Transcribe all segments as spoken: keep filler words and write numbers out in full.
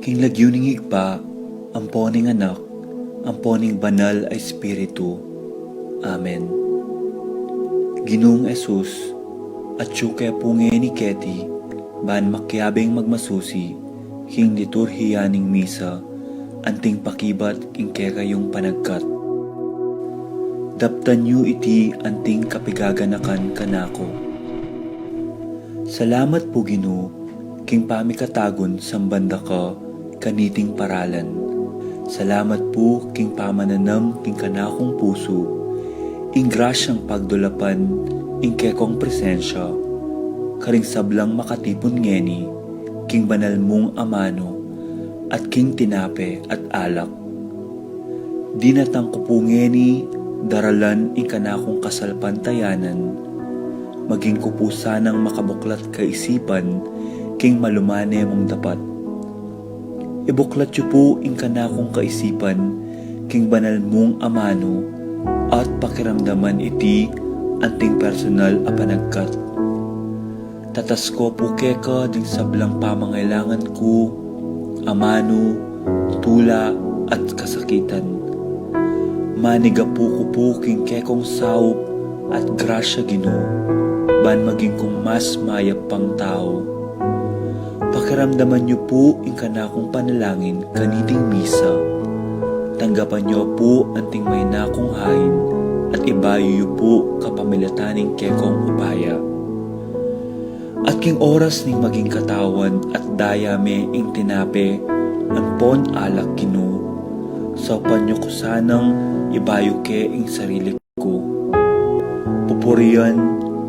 Ing lagyu ning Ibpa, ampo ning Anak, ampo ning Banal a Espiritu. Amen. Ginung Jesus, atyu ke pu ngeni keti, ban makiabing magmasusi king liturhiya ning misa, anting pakibat king kekayung panagkat. Daptan yu iti anting kapigaganakan kanaku. Salamat pu, Ginu, king pamikatagun samban da ka kaniting paralan. Salamat pu king pamananam king kanakung pusu ing grasyang pagdulapan ing kekong presensya karing sablang makatipun ngeni king banal mung amanu at king tinape at alak. Dinatang ku pu ngeni daralan ing kanakung kasalpantayanan, maging ku pu sanang makabuklat kaisipan king malumane mung dapat. Ibuklat yu pu ing kanakung kaisipan king banal mung amanu at pakiramdaman iti anting personal a panagkat. Tatas ko pu keka ding sablang pamangailangan ku, amanu, tula, at kasakitan. Manigapu ku pu king kekong saup at grasya, Ginu, ban maging kung mas mayap pang tau. Pakiramdaman yu pu ing kanakung panalangin kaniting misa. Tanggapan yu pu anting maina kung hain at ibayu yu pu kapamilatan ning kekong upaya. At king oras ning maging katawan at daya me ing tinape ampon alak, Ginu, saupan yu ku sanang ibayu ke ing sarili ku. Pupurian,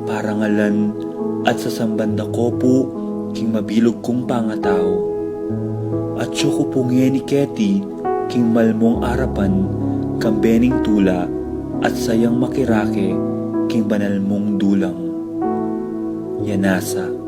parangalan, at sasamban da ko pu king mabilug kung pangatau. Atyu ku pu ngeni keti king malmung arapan kambe ning tula at sayang makirake king banal mung dulang. Yanasa.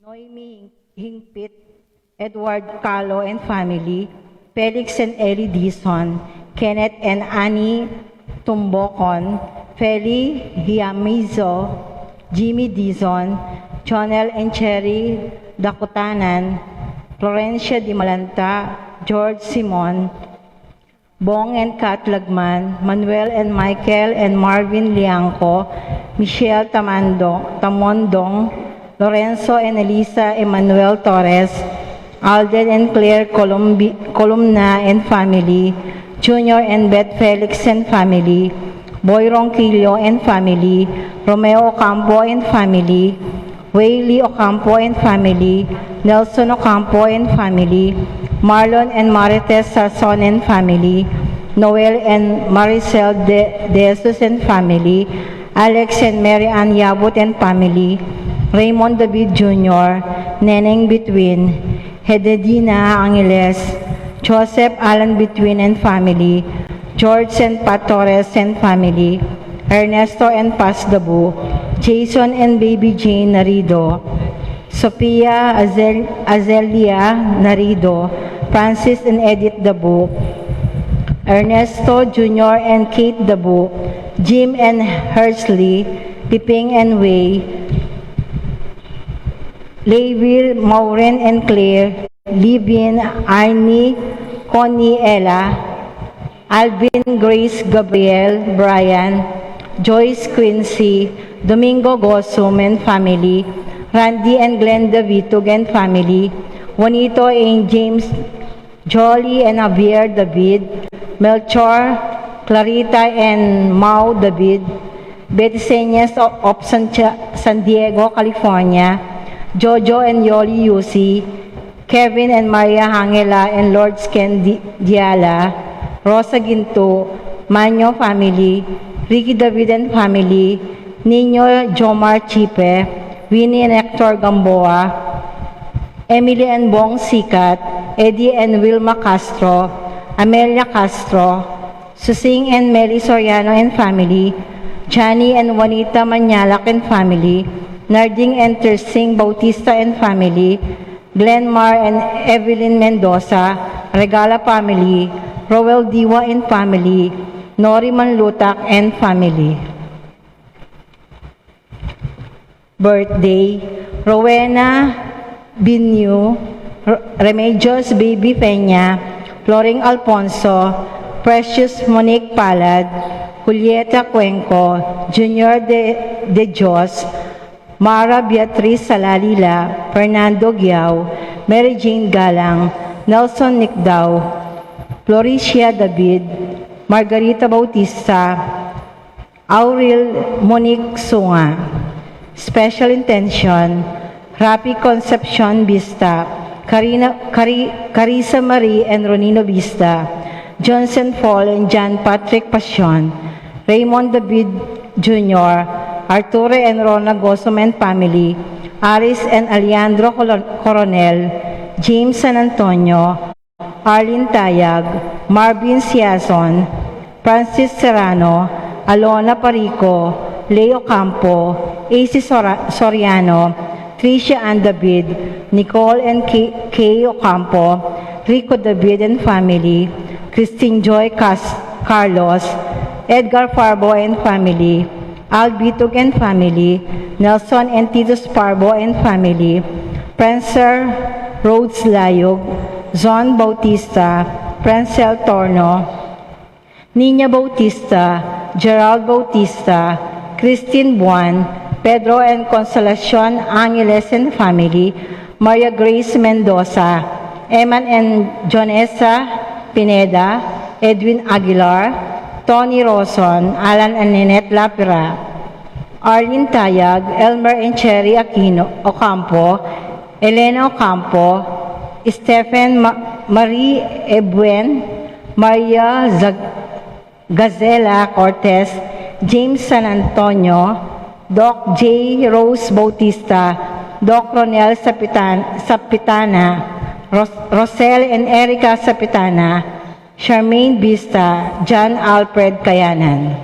Noemi Hingpit, Edward Calo and family, Felix and Ellie Dizon, Kenneth and Annie Tumbocon, Feli Hiamizo, Jimmy Dizon, Jonel and Cherry Dakutanan, Florencia Di Malanta, George Simon, Bong and Kat Lagman, Manuel and Michael and Marvin Liangco, Michelle Tamando, Tamondong, Lorenzo and Elisa Emmanuel Torres, Alden and Claire Columbi-, Columna and family, Junior and Beth Felix and family, Boy Ronquillo and family, Romeo Ocampo and family, Whaley Ocampo and family, Nelson Ocampo and family, Marlon and Marites Sason and family, Noel and Maricel De, De Jesus and family, Alex and Mary Ann Yabut and family, Raymond David Junior, Neneng Between, Hededina Angeles, Joseph Alan Between and family, George and Pat Torres and family, Ernesto and Paz Dabu, Jason and Baby Jane Narido, Sophia Azel-, Azelia Narido, Francis and Edith Dabu, Ernesto Junior and Kate Dabu, Jim and Hersley, Piping and Wei, Layville, Maureen and Claire, Livin, Arnie, Connie, Ella, Alvin, Grace, Gabriel, Brian, Joyce, Quincy, Domingo Gosum and family, Randy and Glenda Vitug and family, Juanito and James, Jolly and Javier David, Melchor, Clarita and Mau David, Betty Senyas of San, San Diego, California, Jojo and Yoli Yusi, Kevin and Maria Angela and Lourdes Ken Di-, Diala, Rosa Ginto, Manyo family, Ricky David and family, Nino Jomar Chipe, Winnie and Hector Gamboa, Emily and Bong Sikat, Eddie and Wilma Castro, Amelia Castro, Susing and Meli Soriano and family, Johnny and Juanita Manyalak and family, Narding and Tersing Bautista and family, Glenmar and Evelyn Mendoza, Regala family, Roel Diwa and family, Nori Manlutak and family. Birthday, Rowena Binyu, R-, Remedios Baby Peña, Floring Alfonso, Precious Monique Palad, Julieta Cuenco, Junior De, De Dios, Mara Beatriz Salalila, Fernando Giao, Mary Jane Galang, Nelson Nicdao, Floricia David, Margarita Bautista, Auril Monique Sunga. Special intention, Rafi Concepcion Vista, Karina, Kari-, Carissa Marie and Ronino Vista, Johnson Paul and John Patrick Passion, Raymond David Junior, Arturo and Rona Gosum and family, Aris and Alejandro Colon-, Coronel, James San Antonio, Arlene Tayag, Marvin Siason, Francis Serrano, Alona Parico, Leo Campo, A C Sora-, Soriano, Tricia Ann David, Nicole and K-, Kay Ocampo, Rico David and family, Christine Joy Cas-, Carlos, Edgar Farbo and family, Al Bitug and family, Nelson and Titus Parbo and family, Prancer Rhodes Layog, Zon Bautista, Prancel Torno, Nina Bautista, Gerald Bautista, Christine Buan, Pedro and Consolacion Angeles and family, Maria Grace Mendoza, Eman and Jonesa Pineda, Edwin Aguilar, Tony Roson, Alan and Ninette Lapira, Arlene Tayag, Elmer and Cherry Aquino Ocampo, Elena Ocampo, Stephen Ma-, Marie Ebuen, Maria Zag-, Gazela Cortez, James San Antonio, Doc J Rose Bautista, Doc Ronel Sapitan-, Sapitana, Ros-, Rosel and Erica Sapitana, Charmaine Vista, John Alfred Kayanan.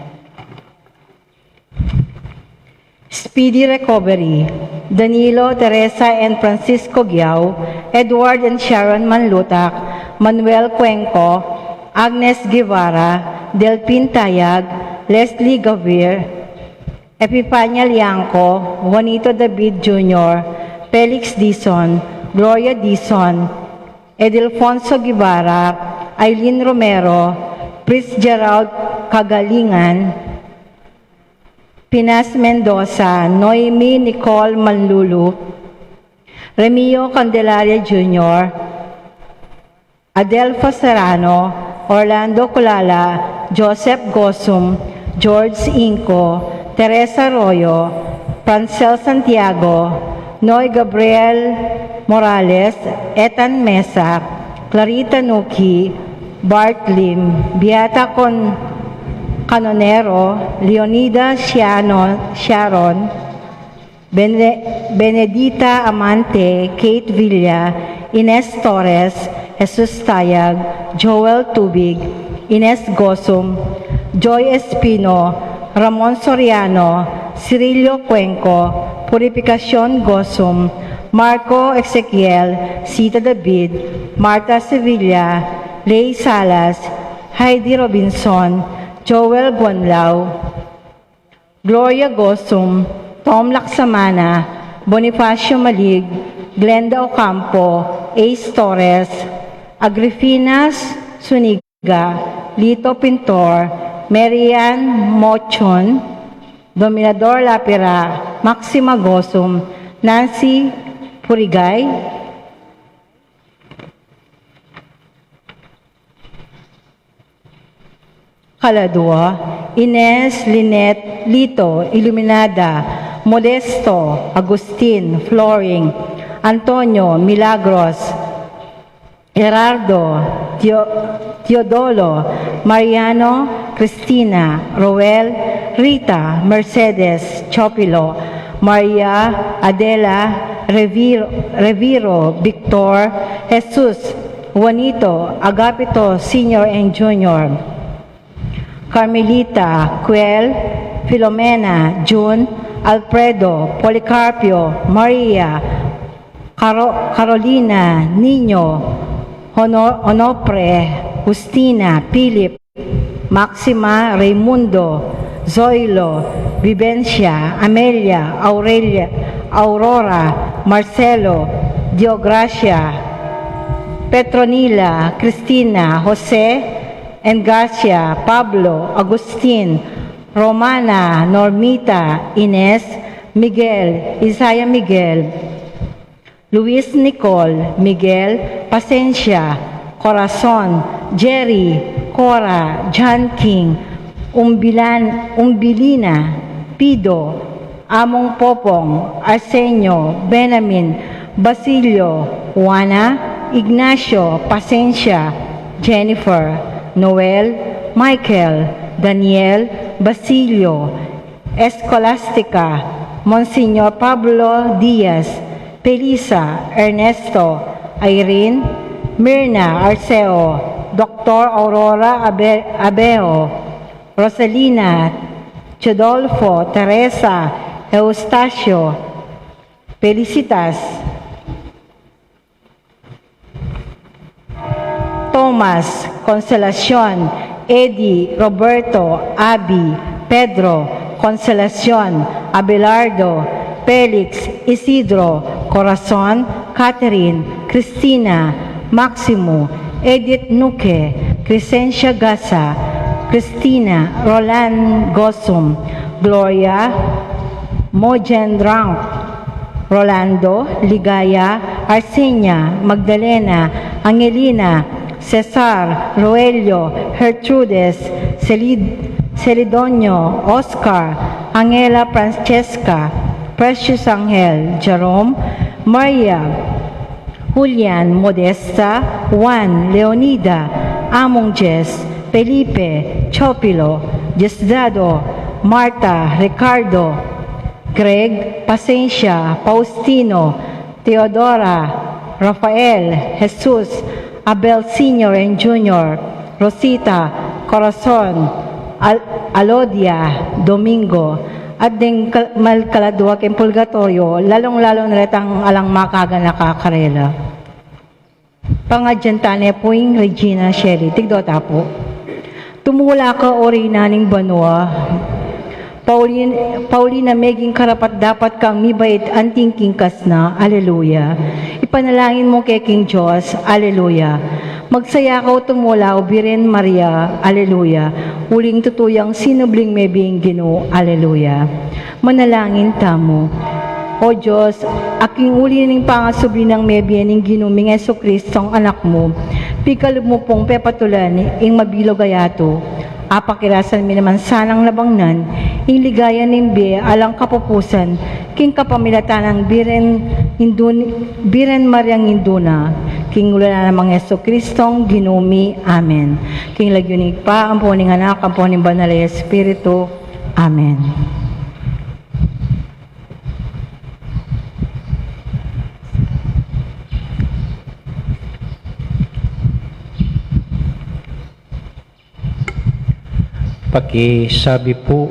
Speedy recovery. Danilo, Teresa and Francisco Giao, Edward and Sharon Manlutak, Manuel Cuenco, Agnes Guevara, Delpin Tayag, Leslie Gavir, Epifania Liangco, Juanito David Junior, Felix Dizon, Gloria Dizon, Edelfonso Guevara, Aileen Romero, Prince Gerald Cagalingan, Pinas Mendoza, Noemi Nicole Manlulu, Remio Candelaria Junior, Adelfo Serrano, Orlando Culala, Joseph Gosum, George Inco, Teresa Arroyo, Francel Santiago, Noy Gabriel Morales, Ethan Mesa, Clarita Nuki, Bart Lim, Beata Con-, Canonero, Leonida Ciano-, Sharon, Bene-, Benedita Amante, Kate Villa, Ines Torres, Jesus Tayag, Joel Tubig, Ines Gosum, Joy Espino, Ramon Soriano, Cirilio Cuenco, Purificacion Gosum, Marco Ezequiel, Sita David, Martha Sevilla, Lei Salas, Heidi Robinson, Joel Guanlao, Gloria Gosum, Tom Laksamana, Bonifacio Malig, Glenda Ocampo, Ace Torres, Agrifina Suniga, Lito Pintor, Marian Mochon, Dominador Lapira, Maxima Gosum, Nancy Purigay, Kaladua, Ines, Lynette, Lito, Iluminada, Modesto, Agustin, Floring, Antonio, Milagros, Gerardo, Teo-, Teodolo, Mariano, Cristina, Roel, Rita, Mercedes, Chopilo, Maria, Adela, Revir-, Reviro, Victor, Jesus, Juanito, Agapito Senior and Junior, Carmelita, Cuel, Filomena, Jun, Alfredo, Policarpio, Maria, Caro-, Carolina, Niño, Hono-, Onofre, Justina, Philip, Maxima, Raimundo, Zoilo, Vivencia, Amelia, Aurelia, Aurora, Marcelo, Deogracia, Petronila, Cristina, Jose, and Garcia, Pablo, Agustin, Romana, Normita, Ines, Miguel, Isaiah Miguel, Luis, Nicole, Miguel, Pasencia, Corazon, Jerry, Cora, John King, Umbilan-, Umbilina, Pido, Among Popong, Arsenio, Benamin, Basilio, Juana, Ignacio, Pasencia, Jennifer, Noel, Michael, Daniel, Basilio, Escolastica, Monsignor Pablo Diaz, Felisa, Ernesto, Irene, Mirna, Arceo, Doctor Aurora Abe-, Abeo, Rosalina, Teodolfo, Teresa, Eustacio, Felicitas, Thomas, Consolacion, Eddie, Roberto, Abby, Pedro, Consolacion, Abelardo, Felix, Isidro, Corazon, Catherine, Cristina, Maximo, Edith Nuque, Crescencia Gasa, Cristina, Roland Gosum, Gloria, Mojen Rank, Rolando, Ligaya, Arsenia, Magdalena, Angelina, Cesar, Roelio, Gertrudes, Celid-, Celidonio, Oscar, Angela, Francesca, Precious, Angel, Jerome, Maria, Julian, Modesta, Juan, Leonida, Among Jess, Felipe, Chopilo, Diosdado, Marta, Ricardo, Greg, Pasencia, Faustino, Teodora, Rafael, Jesus, Abel Senior and Junior, Rosita, Corazon, Al-, Alodia, Domingo, at deng kal-, mal kaladua king purgatoryo, lalung-lalu na retang alang makaganaka karela. Pangadyan tane pu ing Regina Shelley, tigdota pu. Tumula ka, O Reyna ning banua, pauli, pauli na meging karapat-dapat kang mibait anting king kas na. Aleluya. Ipanalangin mu ke king Dios. Aleluya. Magsaya ka o tumula, O Birhen Maria. Aleluya. Uling tutu yang sinubling mebie ing Ginu. Aleluya. Manalangin tamu. O Dios, a king uli ning pangasubli nang mebie ning Ginu ming Jesucristo, Anak mu, pikalub mu pung pepatulan ing mabilug a yatu. Apakirasan mi naman sanang nabangnan ing ligaya ning bie alang kapupusan king kapamilatan nang Birhen Indu-, Birhen Mariang Indu na, king ulan na namang Jesucristo, Ginu mi. Amen. King lagyu ning Ibpa, ampo ning Anak, ampo ning Banal a Espiritu. Amen. Pakisabi pu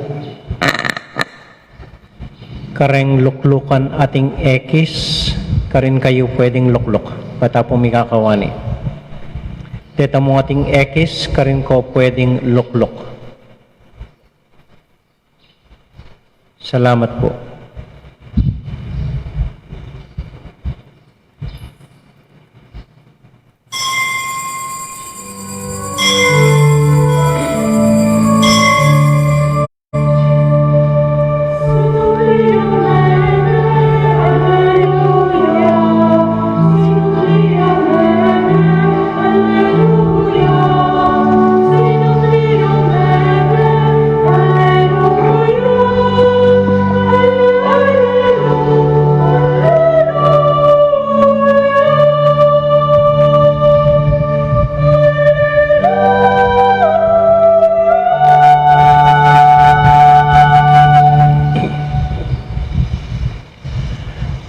kareng luklukan ating ekis, karin kayu pwedeng lukluk. Bata pu mikakawani. Deta mung ating ekis, karin ko pwedeng lukluk. Salamat pu.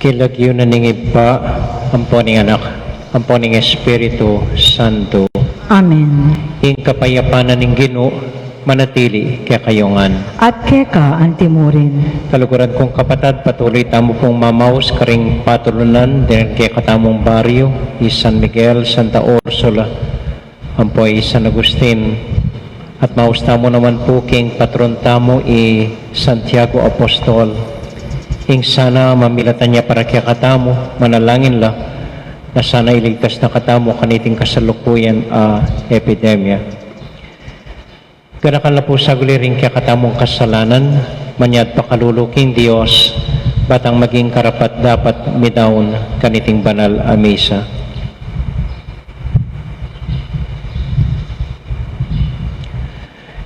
King lagyu na ning Ibpa, ampo ning Anak, ampo ning Espiritu Santo. Amen. Ing kapayapan na ning Ginu manatili kekayu ngan. At keka antimurin. Kaluguran kung kapatad, patuloy tamu pung mamaus karing patulunan deng kekatamung baryu, i San Miguel, Santa Ursula, ampo i San Agustin, at maus tamu naman pu king patron tamu i Santiago Apostol. Ing sana mamilatan ya para kekatamu, manalangin la, na sana iligtas na katamu kaniting kasalukuyan a epidemya. Ganakan la pu saguli ring kekatamung kasalanan, manyad pakalulu king Dios, batang maging karapat-dapat midaun kaniting banal a misa.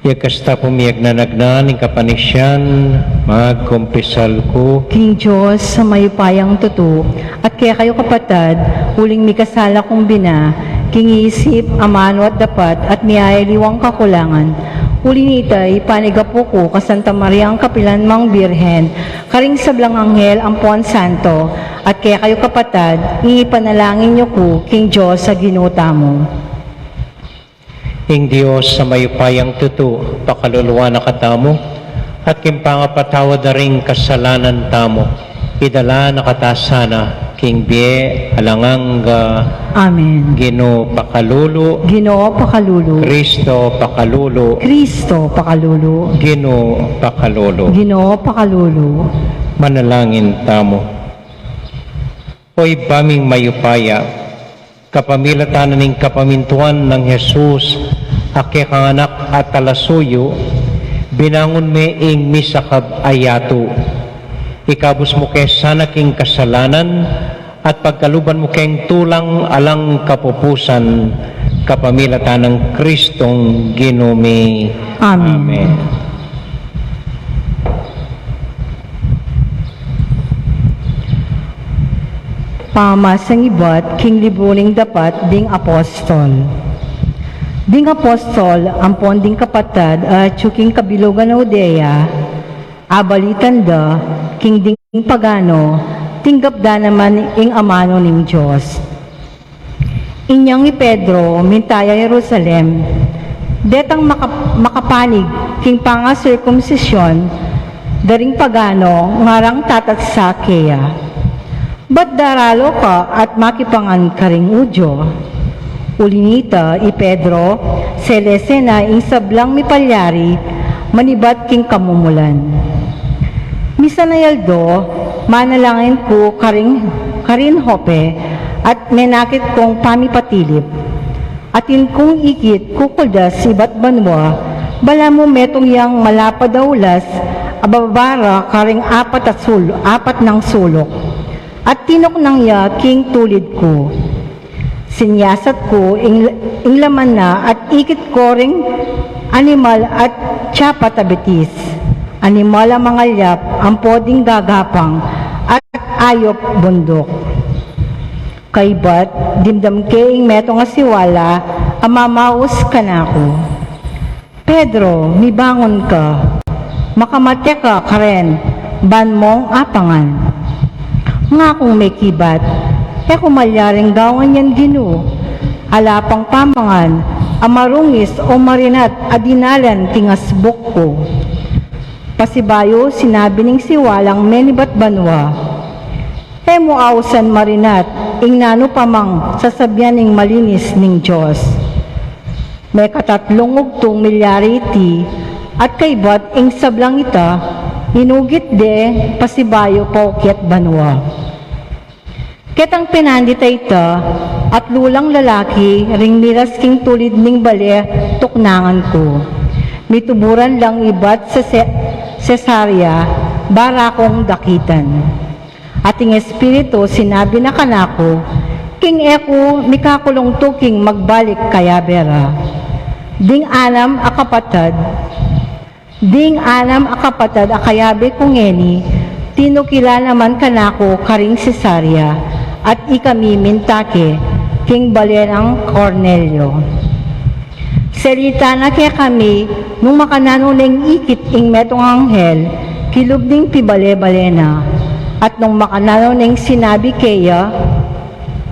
Yagkasta pu miyagnanagnan ing kapanisian, magkumpisal ku king Dios a mayupayang tutu, at kekayu kapatad, uling mikasala kung bina, king isip, amanu at dapat, at miyayaliwang kakulangan. Uli nita, ipanigapu ku ka Santa Mariang kapilan mang Birhen, karing sablang anghel ampon santo, at kekayu kapatad, ing ipanalangin yu ku king Dios a Ginu tamu. Ing Dios a mayupayang tutu, pakaluluan na katamu, at king pangapatawad da ring kasalanan tamu, idala na kata sana king bie alang angga. Amen. Ginu pakalulu. Ginu pakalulu. Kristo pakalulu. Kristo pakalulu. Ginu pakalulu. Ginu pakalulu. Manalangin tamu. O Ibpa ming mayupaya, kapamilatan na ning kapamintuan nang Jesus a kekang Anak at talasuyu, binangun me ing misakab a yatu. Ikabus mu ke sana king kasalanan at pagkaluban mu keng tulang alang kapupusan, kapamilatan nang Kristong Ginu mi. Amen. Amen. Pamamasang ibat king libru ning Dapat ding Apostol. Ding apostol ampon ding kapatad a atyu king kabilugan a Judea, abalitan da king ding pagano, tinggap da naman ing amanu ning Dios. Inyang i Pedro, minta ya Jerusalem, detang maka-, makapanig king pangasirkumsisyun, Daring pagano ngarang tatatsa keya, "Bat daralu ka at makipangan karing Judio?" Uli nita, i Pedro, selese na ing sablang mipalyari manibat king kamumulan. Misan a aldo, manalangin ku karing, karin Joppe, at menakit kung pamipatilip. Atin kung ikit kukuldas ibat banua, balamu metung yang malapad a ulas a babara karing apat a sul-, apat nang suluk. At tinuknang ya king tulid ku. Sinyasat ku ing, ing laman na at ikit ku ring animal at tiyapat a bitis. Animal a mangalyap, ampo ding gagapang, at ayup bunduk. Kaybat, dimdam ke ing metung a siwala a mamaus kanaku, "Pedro, mibangun ka. Makamate ka karen, ban mung apangan." Ngakung mekibat, "E ku malyaring gawan yan, Ginu. Ala pang pamangan a marungis o marinat a dinalan king asbuk ku." Pasibayu, sinabi ning siwalang menibat banua, "E mu ausan marinat ing nanu pa mang sasabian ning malinis ning Dios." Mekatatlung ugtung milyari iti, at kaybat ing sablang ita, inugit de pasibayu paukyat banua. Ketang penandit a ita, atlu lang lalaki ring miras king tulid ning bale tuknangan ku. Mituburan lang ibat Cese-, Cesarea, bara kung dakitan. At ing Espiritu sinabi na kanaku, king e ku mikakulung tuking magbalik kayabe ra. Ding anam a kapatad, ding anam a kapatad a kayabe ku ngeni, tinukil la naman kanaku karing Cesarea, at ikami mintake king bale nang Cornelio. Selita na kekami nung makananu neng ikit ing metung a anghel kilub ning pibale-bale na, at nung makananu neng sinabi keya,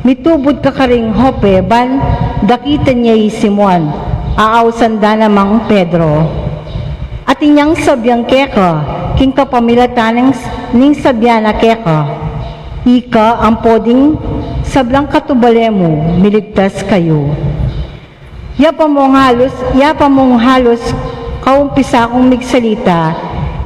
"Mitubud ka karing Joppe ban dakitan ye i Simon, a ausan da namang Pedro. Atin yang sabian keka king kapamilatan ning, ning sabian na keka, ika ampo ding sablang katubale mu, miligtas kayu." Yapa mung halus, yapa mung halus kaumpisa kung migsalita,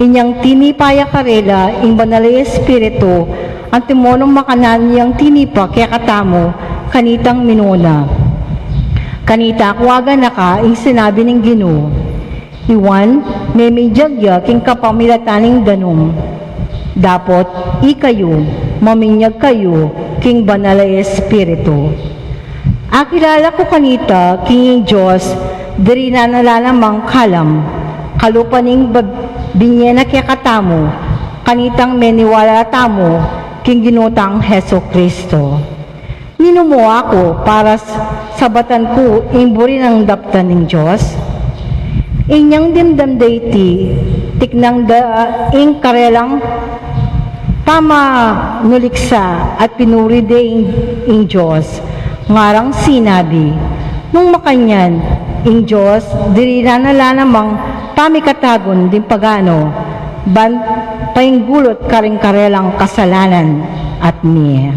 inyang tinipa ya karela ing Banal a Espiritu, antimo nung makananu yang tinipa kekatamu kanitang minuna. Kanita ku aganaka ing sinabi ning Ginu. I Juan, meminyag ya king kapamilatan ning danum. Dapot ikayu, maminyag kayu king Banal a Espiritu. Akilala ku kanita king ing Dios dirinan na la namang kalam, kalupa ning bab-, binye na kekatamu, kanitang meniwala tamu king Ginu tang Jesucristo. Ninu mu aku para s-, sabatan ku ing buri nang daptan ning Dios? Inyang dimdam da iti, tiknang da ing karelang pamanuliksa at pinuri de ing, ing Dios. Ngarang sinabi, "Nung makanyan, ing Dios dirinan na la namang pamikatagun ding pagano, ban painggulut karing karelang kasalanan at mie."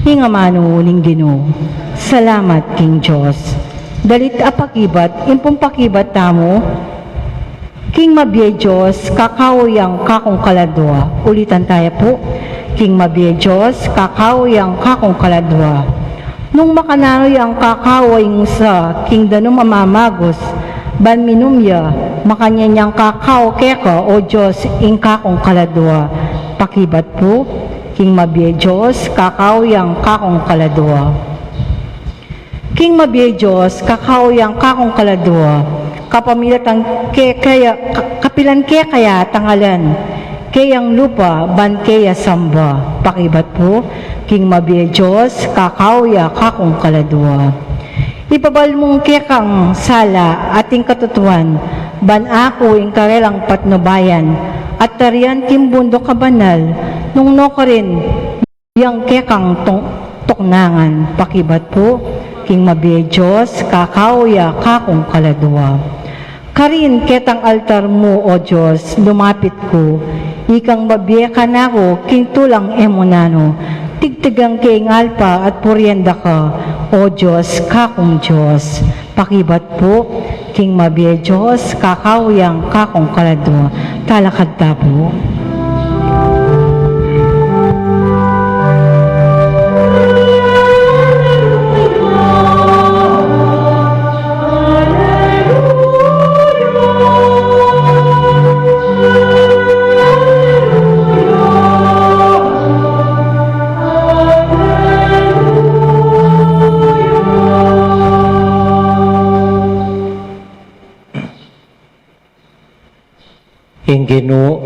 Ing amanu ning Ginu. Salamat king Dios. Dalit a pakibat, ing pung pakibat tamu, "King mabie Dios, kakau yang kakung kaladua." Ulitan taya pu, "King mabie Dios, kakau yang kakung kaladua." Nung makananu yang kakau ing usa king danum a mamagus, ban minum ya, makanyan yang kakau keka, O Dios, ing kakung kaladua. Pakibat pu, "King mabie Dios, kakau yang kakung kaladua." King mabie Dios, kakau yang kakung kaladua. Kapamilatan ke kaya, ka-, kapilan ke kaya tangalan keyang lupa, ban keya samba. Pakibat pu, "King mabie Dios, kakau ya kakung kaladua." Ipabal mung kekang sala at ing katutuan, ban aku ing karelang patnubayan, at tarian king bunduk a banal, nung nukarin yang kekang tung-, tuknangan. Pakibat pu, "King mabie Dios, kakau ya kakung kaladua." Karin ketang altar mu, O Dios, lumapit ku, ikang mabie kanaku king tulang e mu nanu, tigtigan ke ing alpa at purian da ka, O Dios, kakung Dios. Pakibat pu king mabie Dios, kakawang kakung kaladua. Talakad ta pu. Ing Ginu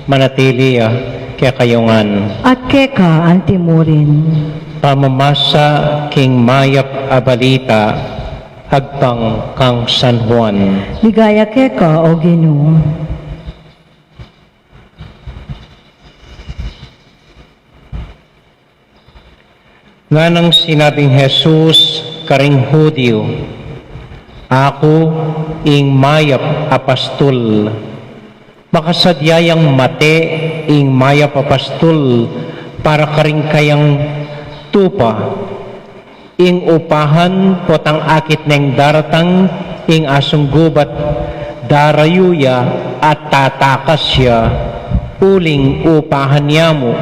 manatili ya kekayu ngan. At keka antimurin. Pamamasa king mayap a balita agpang kang San Juan. Ligaya keka, O Ginu. Nganang sinabing Jesus karing Judio, "Aku ing mayap a pastul. Makasadya yang mate ing mayap a pastul para karing kayang tupa. Ing upahan potang akit neng daratang ing asung gubat, darayu ya at tatakas ya, uling upahan ya mu,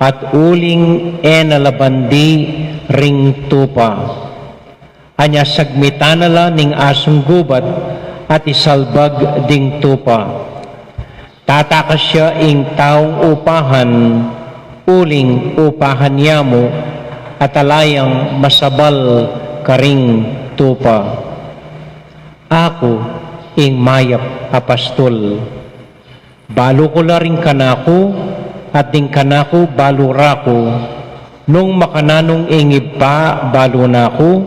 at uling e na la bandi ring tupa. Anya sagmitan na la ning asung gubat at isalbag ding tupa. Tatakas ya ing taung upahan, uling upahan ya mu, at ala yang masabal karing tupa. Aku ing mayap a pastul. Balu ku la ring kanaku, at ding kanaku balu ra ku. Nung makananung ing Ibpa balu na ku,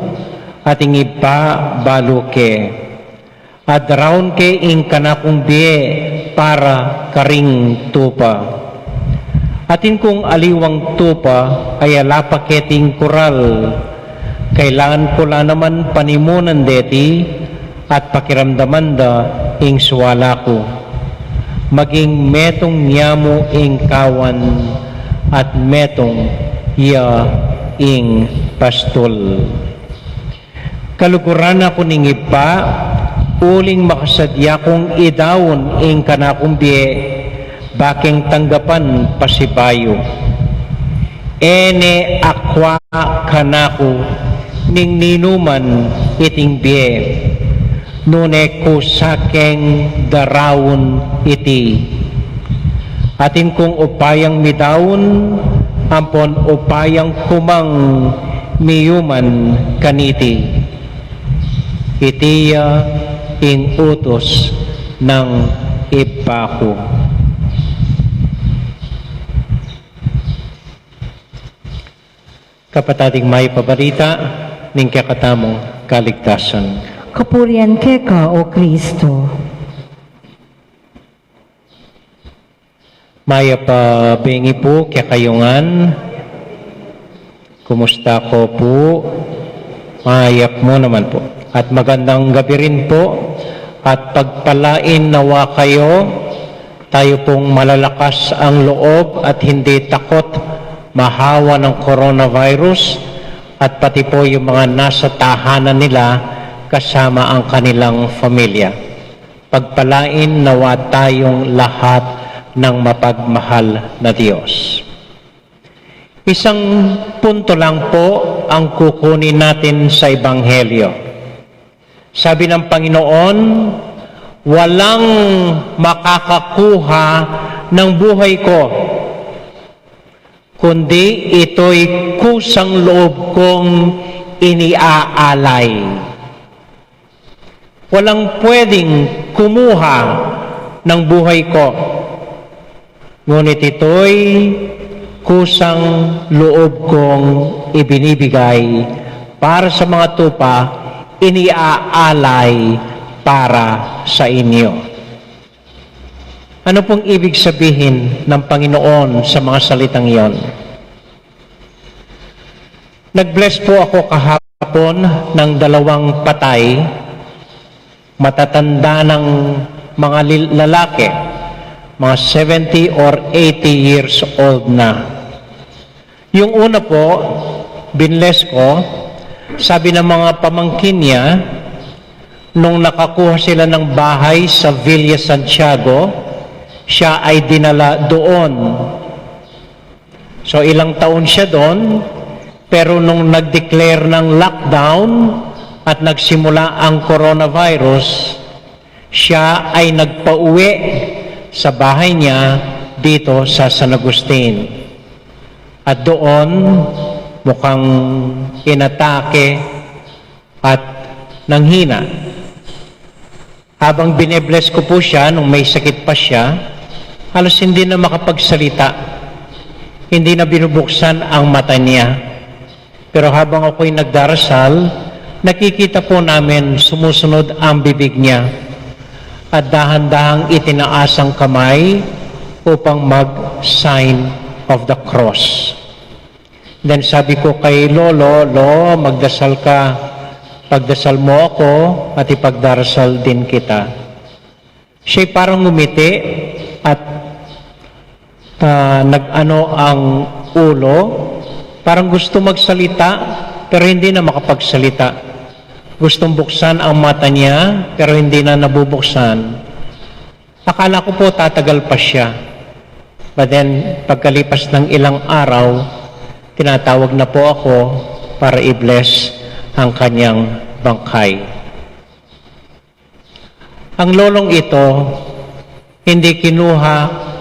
at ing Ibpa balu ke. At daraun ke ing kanakung bie para karing tupa. Atin kung aliwang tupa a ala pa keting kural. Kailangan ku la naman panimunan deti at pakiramdaman da ing suala ku. Maging metung ya mu ing kawan at metung ya ing pastul." Kaluguran na ku ning Ibpa, uling makasadya kung idaun ing kanakung bie, bakeng tanggapan pasibayu. E ne akwa kanaku ning ninuman iting bie, nune kusa keng daraun iti. Atin kung upayang midaun, ampon upayang kumang miyuman kaniti. Iti ya ing utus nang Ibpa ku. Kapatad, ing mayap a balita ning kekatamung kaligtasan. Kapurian keka, O Kristo. Mayap a bengi pu kekayu ngan. Kumusta ko pu? Mayap mu naman pu. At magandang gabi rin pu. At pagpalain nawa kayo, tayo pung malalakas ang loob at hindi takot mahawa ng coronavirus, at pati po yung mga nasa tahanan nila kasama ang kanilang pamilya. Pagpalain nawa tayong lahat ng mapagmahal na Diyos. Isang punto lang po ang kukunin natin sa Ebanghelyo. Sabi ng Panginoon, "Walang makakakuha ng buhay ko, kundi ito'y kusang loob kong iniaalay." Walang pwedeng kumuha ng buhay ko, ngunit ito'y kusang loob kong ibinibigay para sa mga tupa, iniaalay para sa inyo. Ano pong ibig sabihin ng Panginoon sa mga salitang iyon? Nag-bless po ako kahapon ng dalawang patay. matatanda ng mga lil-, lalaki, mga seventy or eighty years old na. Yung una po, binless ko, sabi ng mga pamangkin niya, nung nakakuha sila ng bahay sa Villa Santiago, siya ay dinala doon. So, ilang taon siya doon, pero nung nag-declare ng lockdown at nagsimula ang coronavirus, siya ay nagpauwi sa bahay niya dito sa San Agustin. At doon, mukhang inatake at nanghina. Habang binebless ko po siya nung may sakit pa siya, halos hindi na makapagsalita. Hindi na binubuksan ang mata niya. Pero habang ako'y nagdarasal, nakikita po namin sumusunod ang bibig niya at dahan-dahang itinaas ang kamay upang mag-sign of the cross. Then sabi ko kay Lolo, "Lo, magdasal ka. Pagdasal mo ako at ipagdarasal din kita." Siya'y parang ngumiti at, ah, nag-ano ang ulo. Parang gusto magsalita, pero hindi na makapagsalita. Gustong buksan ang mata niya, pero hindi na nabubuksan. Akala ko po tatagal pa siya. But then, pagkalipas ng ilang araw, tinatawag na po ako para i-bless ang kanyang bangkay. Ang lolong ito, hindi kinuha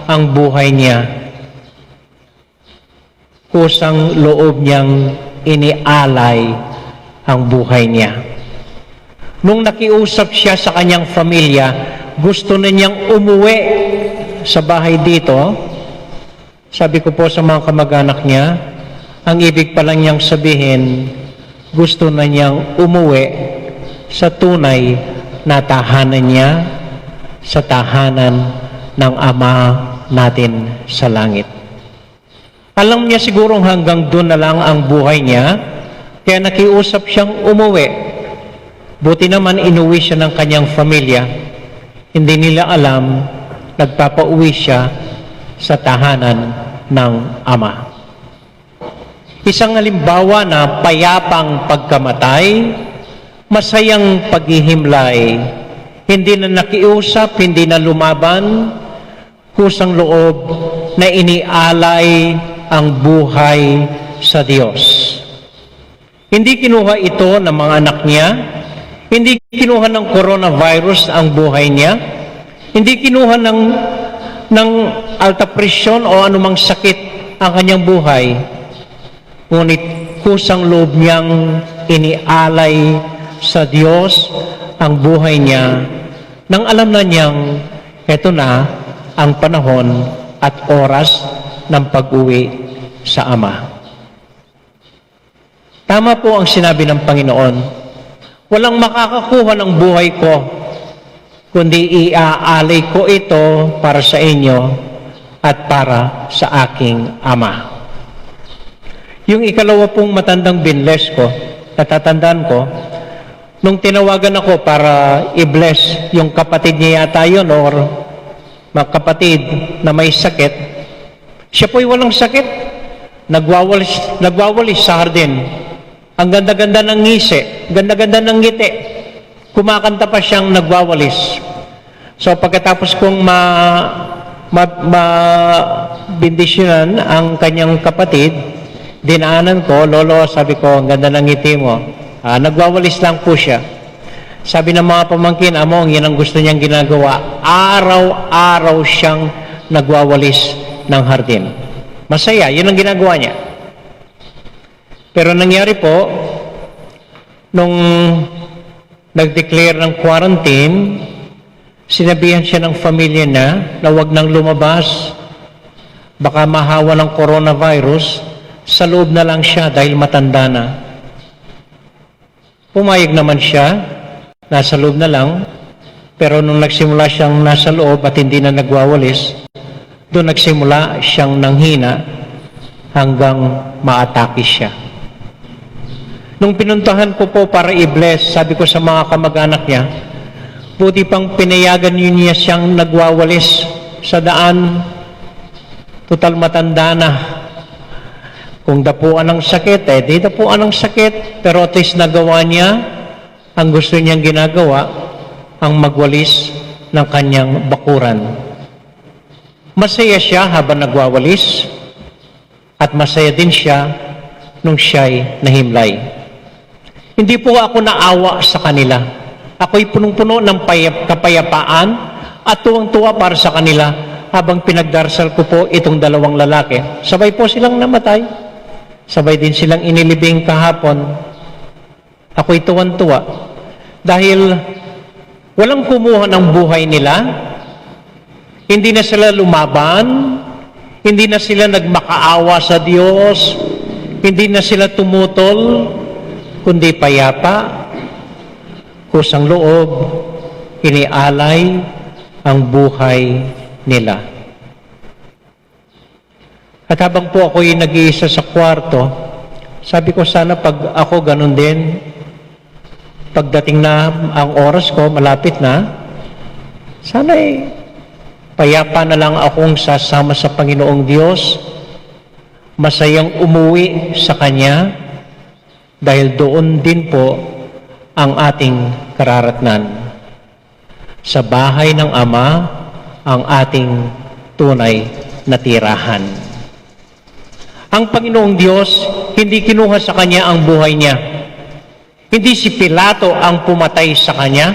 ang buhay niya. Kusang loob niyang inialay ang buhay niya. Nung nakiusap siya sa kanyang pamilya, gusto na niyang umuwi sa bahay dito. Sabi ko po sa mga kamag-anak niya, ang ibig pa lang niyang sabihin, gusto na niyang umuwi sa tunay na tahanan niya, sa tahanan ng Ama natin sa langit. Alam niya sigurong hanggang dun na lang ang buhay niya, kaya nakiusap siyang umuwi. Buti naman, inuwi siya ng kanyang pamilya. Hindi nila alam, nagpapauwi siya sa tahanan ng Ama. Isang halimbawa na payapang pagkamatay, masayang paghihimlay. Hindi na nakiusap, hindi na lumaban, kusang loob na inialay ang buhay sa Diyos. Hindi kinuha ito ng mga anak niya, hindi kinuha ng coronavirus ang buhay niya, hindi kinuha ng, ng alta presyon o anumang sakit ang kanyang buhay. Ngunit kusang loob niyang inialay sa Diyos ang buhay niya nang alam na niyang eto na ang panahon at oras ng pag-uwi sa Ama. Tama po ang sinabi ng Panginoon, "Walang makakakuha ng buhay ko, kundi iaalay ko ito para sa inyo at para sa aking Ama." Yung ikalawa pong matandang binless ko, natatandaan ko, nung tinawagan ako para i-bless yung kapatid niya yata yun or mga kapatid na may sakit, siya po'y walang sakit, nagwawalis, nagwawalis sa hardin. Ang ganda-ganda ng ngisi, ganda-ganda ng ngiti. Kumakanta pa siyang nagwawalis. So, pagkatapos kong ma-, ma-, ma-, bendisyonan ang kanyang kapatid, dinaanan ko, "Lolo," sabi ko, "ang ganda ng ngiti mo." "Ah, nagwawalis lang po siya." Sabi ng mga pamangkin, "Among, yan ang gusto niyang ginagawa." Araw-araw siyang nagwawalis ng hardin. Masaya, yun ang ginagawa niya. Pero nangyari po, nung nag-declare ng quarantine, sinabihan siya ng pamilya niya na wag nang lumabas, baka mahawa ng coronavirus, sa loob na lang siya dahil matanda na. Pumayag naman siya, nasa loob na lang, pero nung nagsimula siyang nasa loob at hindi na nagwawalis, doon nagsimula siyang nanghina hanggang maatake siya. Nung pinuntahan ko po para i-bless, sabi ko sa mga kamag-anak niya, Buti pang pinayagan yu ne siyang nagwawalis sa daan. Tutal matanda na. Kung dapuan ng sakit, eh, di dapuan ng sakit. Pero at least nagawa niya ang gusto niyang ginagawa, ang magwalis ng kanyang bakuran. Masaya siya habang nagwawalis, at masaya din siya nung siya'y nahimlay. Hindi po ako naawa sa kanila. Ako'y punong-puno ng payap-, kapayapaan at tuwang-tuwa para sa kanila habang pinagdarasal ko po itong dalawang lalaki. Sabay po silang namatay. Sabay din silang inilibing kahapon. Ako'y tuwang-tuwa dahil walang kumuha ng buhay nila. Hindi na sila lumaban, hindi na sila nagmakaawa sa Diyos, hindi na sila tumutol, kundi payapa, kusang loob, inialay ang buhay nila. At habang po ako'y nag-iisa sa kwarto, sabi ko, "Sana pag ako ganun din, pagdating na ang oras ko, malapit na, sana'y payapa na lang akong sasama sa Panginoong Diyos, masayang umuwi sa Kanya, dahil doon din po ang ating kararatnan, sa bahay ng Ama ang ating tunay na tirahan." Ang Panginoong Diyos, hindi kinuha sa kanya ang buhay niya. Hindi si Pilato ang pumatay sa kanya.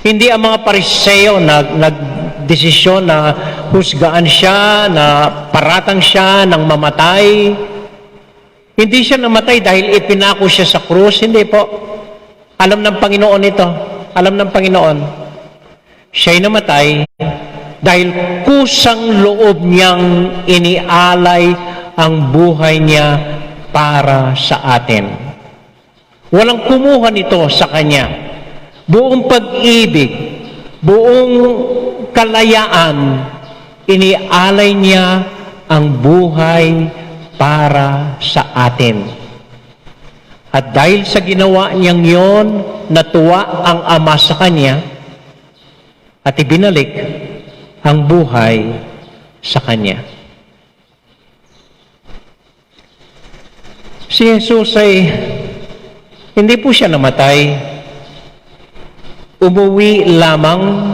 Hindi ang mga Pariseo na nagdesisyon na husgahan siya, na paratang siya ng mamatay. Hindi siya namatay dahil ipinako siya sa krus. Hindi po. Alam ng Panginoon ito. Alam ng Panginoon. Siya'y namatay dahil kusang loob niyang inialay ang buhay niya para sa atin. Walang kumuha nito sa kanya. Buong pag-ibig, buong kalayaan, inialay niya ang buhay para sa atin. At dahil sa ginawa niyang yon, natuwa ang Ama sa kanya at ibinalik ang buhay sa kanya. Si Jesus ay hindi po siya namatay. Umuwi lamang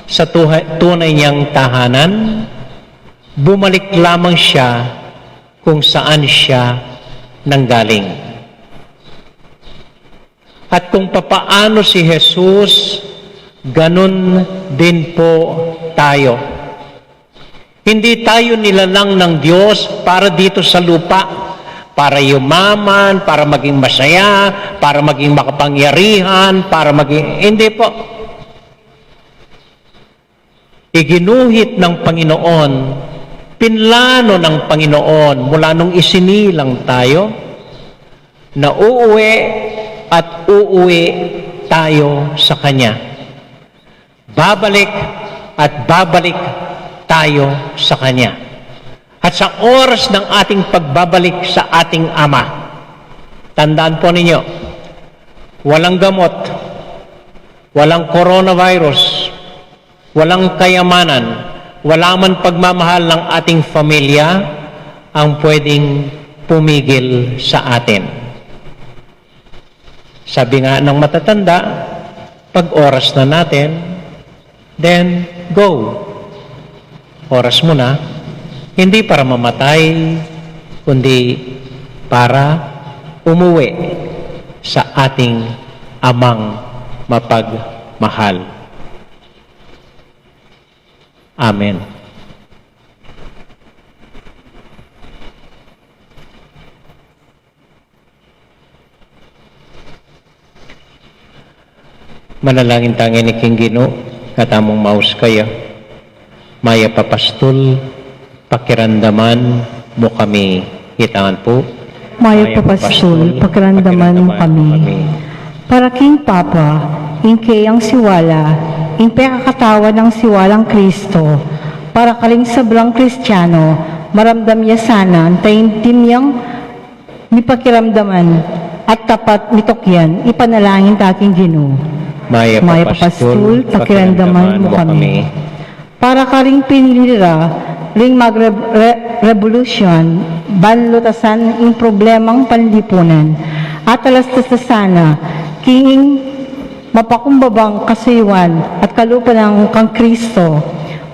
sa tuha-, tunay niyang tahanan. Bumalik lamang siya kung saan siya nanggaling. At kung papaano si Jesus, ganun din po tayo. Hindi tayo nilalang ng Diyos para dito sa lupa, para yumaman, para maging masaya, para maging makapangyarihan, para maging, hindi po. Iginuhit ng Panginoon, pinlano ng Panginoon mula nung isinilang tayo, na uuwi at uuwi tayo sa Kanya. Babalik at babalik tayo sa Kanya. At sa oras ng ating pagbabalik sa ating Ama, tandaan po ninyo, walang gamot, walang coronavirus, walang kayamanan, wala man pagmamahal ng ating pamilya ang pwedeng pumigil sa atin. Sabi nga ng matatanda, pag oras na natin, then go. Oras mo na, hindi para mamatay, kundi para umuwi sa ating Amang mapagmahal. Amen. Manalangin tamu ngeni king Ginu, katamung maus kaya. Mayap a Pastul, pakiramdaman mu kami. Kita ngan pu. Mayap a Pastul, pakiramdaman mu kami. Para king Papa, ing keyang siwala, ing pekakatawan nang siwalang Kristo, para karing sablang Kristiano, maramdam ya sana, antayin dimyang mipakiramdaman at tapat mitukyan, ipanalangin ta king Ginu. Mayap a Pastul, pakiramdaman mu kami. Para karing pinili ra ring magre-, re-, revolusyon, ban lutasan ing problemang panlipunan, at talastas sana king mapakumbabang kasuyuan at kalupa nang kang Kristo,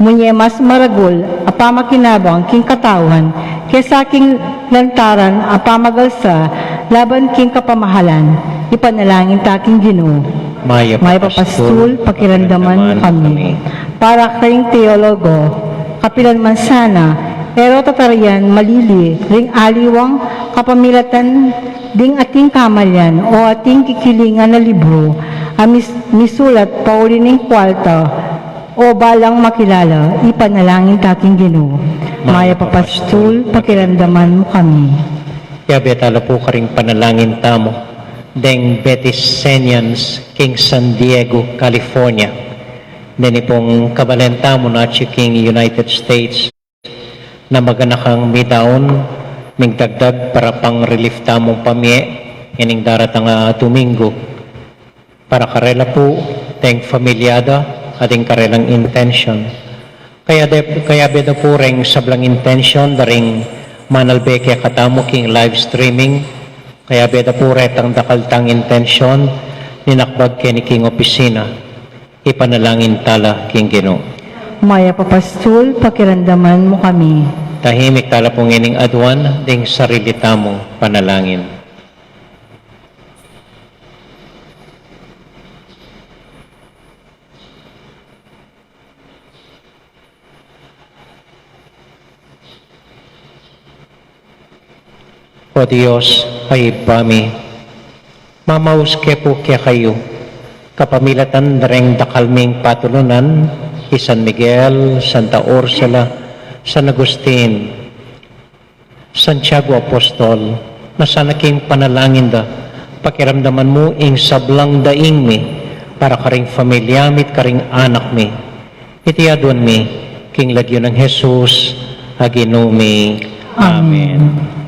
munye mas maragul a pamakinabang king katawan kesa king lantaran a pamagalsa laban king kapamahalan. Ipanalangin ta king Ginu. Mayap a Pastul, pakiramdaman mu kami. Para karing teologo, kapilan man sana, pero tatarian malili ring aliwang kapamilatan ding ating kamalyan o ating kikilingan a libru a mis-, misulat pauli ning kuarta o balang makilala, ipanalangin ta king Ginu. Mayap a Pastul, pakiramdaman mu kami. Yabe tala pu karing panalangin tamu deng Betisenians king San Diego, California. Deni pung kabalen tamu na atyu king United States na maganakang midaun migdagdag para pang relief tamung pamie ining daratang a Domingo. Para karela pu, deng familia da, at deng karelang intention. Kaya de, kayabe da pu reng sablang intention da ring manalbe kekatamu king live streaming. Kayabe da pu retang dakal tang intention, ninakbag keni king opisina. Ipanalangin tala king Ginu. Mayap a Pastul, pakiramdaman mu kami. Tahimik tala pu ngening aduan ding sarili tamung panalangin. O Dios a Ibpa mi, mamaus ke pu kekayu, kapamilatan da reng dakal ming patulunan, i San Miguel, Santa Ursula, San Agustin, Santiago Apostol, na sana king panalangin da, pakiramdaman mu ing sablang daing mi, para karing familia mi at karing anak mi. Iti aduan mi, king lagyu nang Jesus a Ginu mi. Amen. Amen.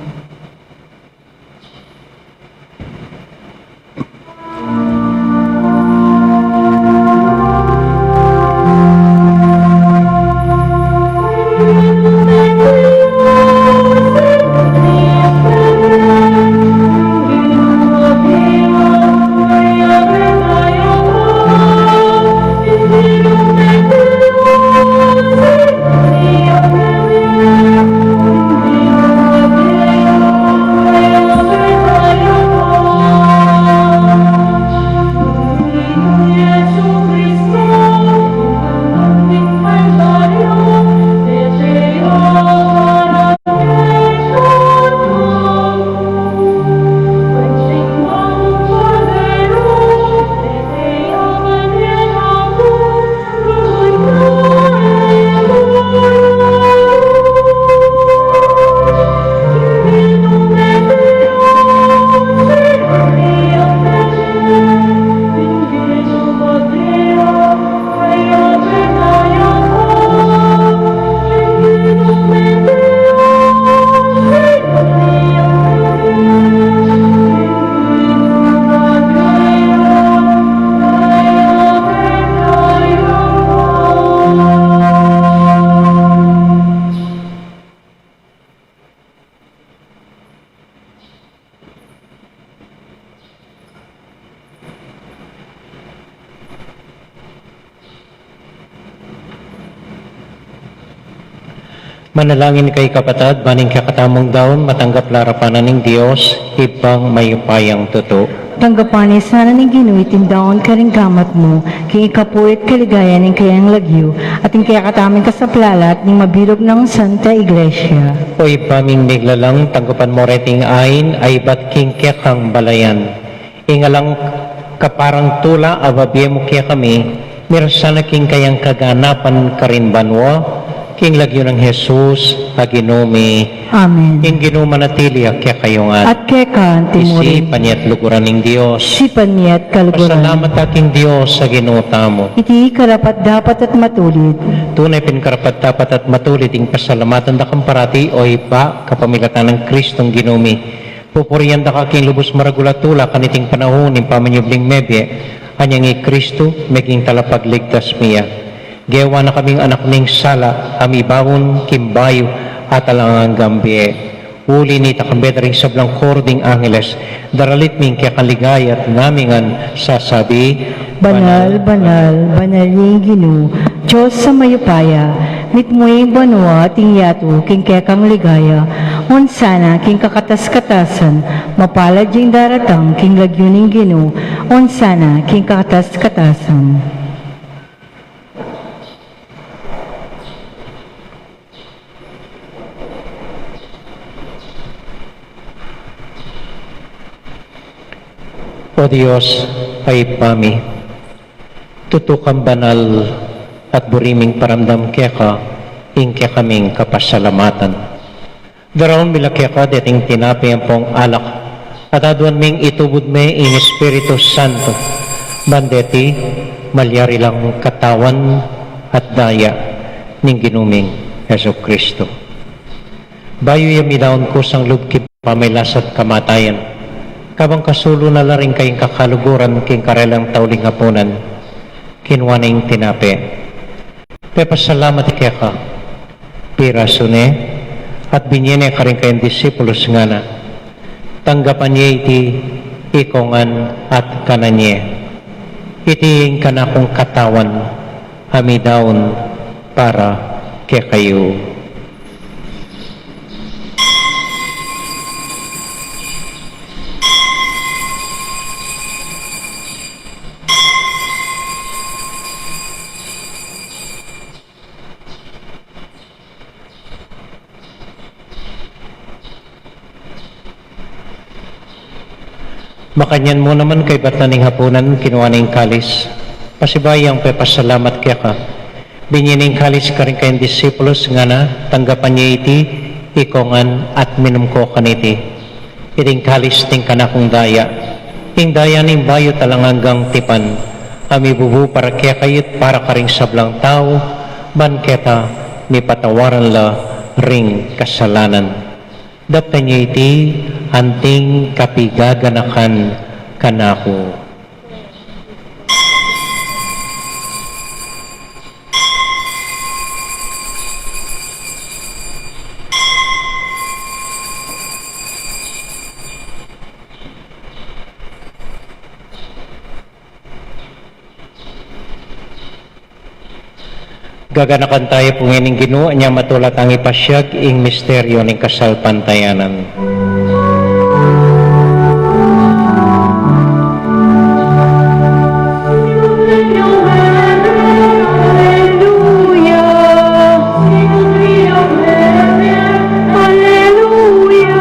Manalangin kayu kapatad, ban ing kekatamung daun matanggap la arapan na ning Dios, Ibpang mayupayang tutu. Tanggapan na sana ning Ginu iting daun karing gamat mu, king ikapu at kaligayan ning kayang lagyu, at ing kekatamung kasaplalan at ning mabilug nang Santa Iglesia. O Ibpa ming miglalang, tanggapan mu reting ain a ibat king kekang balayan. Ing alang kaparang tula a babie mu kekami, miras sana king kayang kaganapan karin banua, king lagyu nang Jesus a Ginu mi. Amen. Ing Ginu manatili ya kekayu ngan. At keka anti mu rin. Isipan ya at luguran ning Dios. Isipan ya at kaluguran. Pasalamat ta king Dios a Ginu tamu. Iti karapat-dapat at matulid. Tune pin karapat-dapat at matulid ing pasalamatan da kang parati, o Ibpa, kapamilatan nang Kristong Ginu mi. Pupurian da ka king lubus maragul a tula kaniting panaun ning pamanyubling mebie, Anyang i Kristu, meging talapagligtas mi ya. Gewa na kaming anak ning sala, a mibaun king bayu at alang anggang bie. Uli nita, kambe da ring sablang koro ding angeles, daralit mi ing kekang ligaya at ngaming sasabi, Banal, banal, banal ing Ginu, Dios a mayupaya, mitmu ing banua at ing yatu king kekang ligaya. Osana king kakatas-katasan, mapalad ing daratang king lagyu ning Ginu, osana king kakatas-katasan. O Dios, a Ibpa mi, tutu kang banal at buri ming paramdam keka ing kekaming kapasalamatan. Daraun mi la keka deting tinape ampong alak, at aduan ming itubud me ing Espiritu Santo, ban deti malyari lang katawan at daya ning Ginu ming Jesucristo. Bayu ya midaun kusang lub king pamagkasakit at kamatayan, kabang kasulu na la ring kayang kakaluguran king karelang tauling hapunan, kinua ne ing tinape, pepasalamat keka, pirasu ne, at binie ne karing kayang disipulus, ngana, tanggapan ye iti ikongan at kanan ye. Iti ing kanakung katawan a midaun para kekayu. Makanyan mu naman kaybat na ning hapunan, kinua ne ing kalis, pasibayu yang pepasalamat keka, binie ne ing kalis karing kayang disipulus, ngana, tanggapan ye iti ikongan at minum ko kaniti. Iti ing kalis ning kanakung daya, ing daya ning bayu at alang anggang tipan, a mibubu para kekayu at para karing sablang tau, ban keta mipatawaran la ring kasalanan. Daptan ye iti anting kapigaganakan kanaku. Gaganakan taya pu ngening Ginu, anya matula tang ipasiag ing misteryu ning kasalpantayanan. Aleluya, aleluya, aleluya.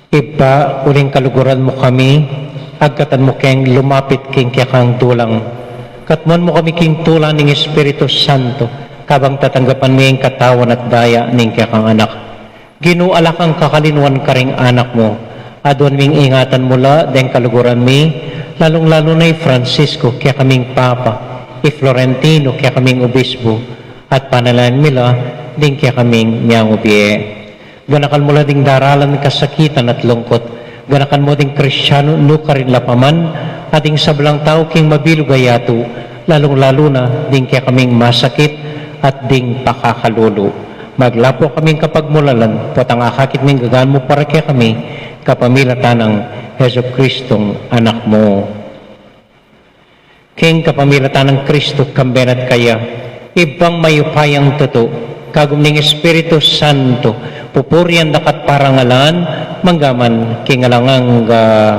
Ibpa, uling kaluguran mu kami, agkatan mu keng lumapit king kekang dulang. Katmuan mu kami king tula ning Espiritu Santo, kabang tatanggapan mi ing katawan at daya ning kekang Anak. Ginu, ala kang kakalinuan karing anak mu. Aduan ming ingatan mu la deng kaluguran mi, lalung-lalu na i Francisco, kekaming Papa, i Florentino, kekaming Obispo, at panalangin mi la ding kekaming meangu bie. Ganakan mu la ding daralan kasakitan at lungkut. Ganakan mu ding Kristianu nukarin la pa man, at ding sablang tau king mabilug a yatu, lalung-lalu na ding kekaming masakit at ding pakakalulu. Maglapu kaming kapagmulalan, potang akakit ming gagaan mu para kekami, kapamilatan nang Jesucristong Anak mu. King kapamilatan nang Kristo, kambe na at kaya, Ibpang mayupayang tutu, kagum ning Espiritu Santo, pupurian da ka at parangalan, mangga man king alang angga.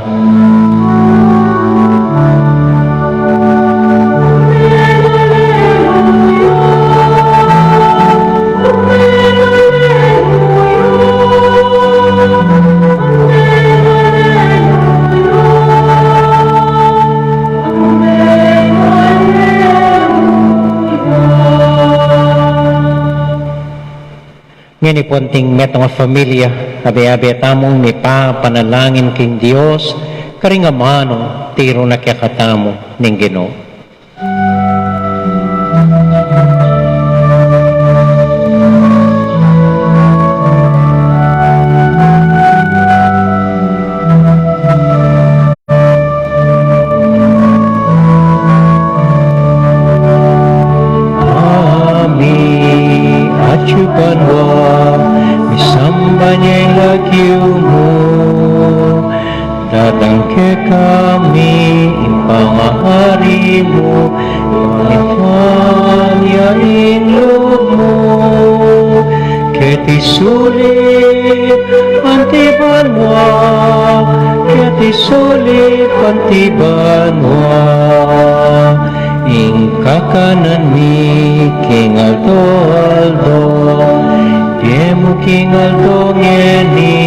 Ngeni pu anting metung a familia, abe-abe tamung mipapanalangin king Dios, Karing amanu, tiru na kekatamu ning Ginu. Ami atyu banua, misamban ya ing lagyu mu, datang kekami ing pangahari mu, mipamintuan ya ing lub mu, keti sulip anti banua, keti sulip anti banua. Ing kakanan mi king aldo-aldo, ibie mu king aldo ngeni,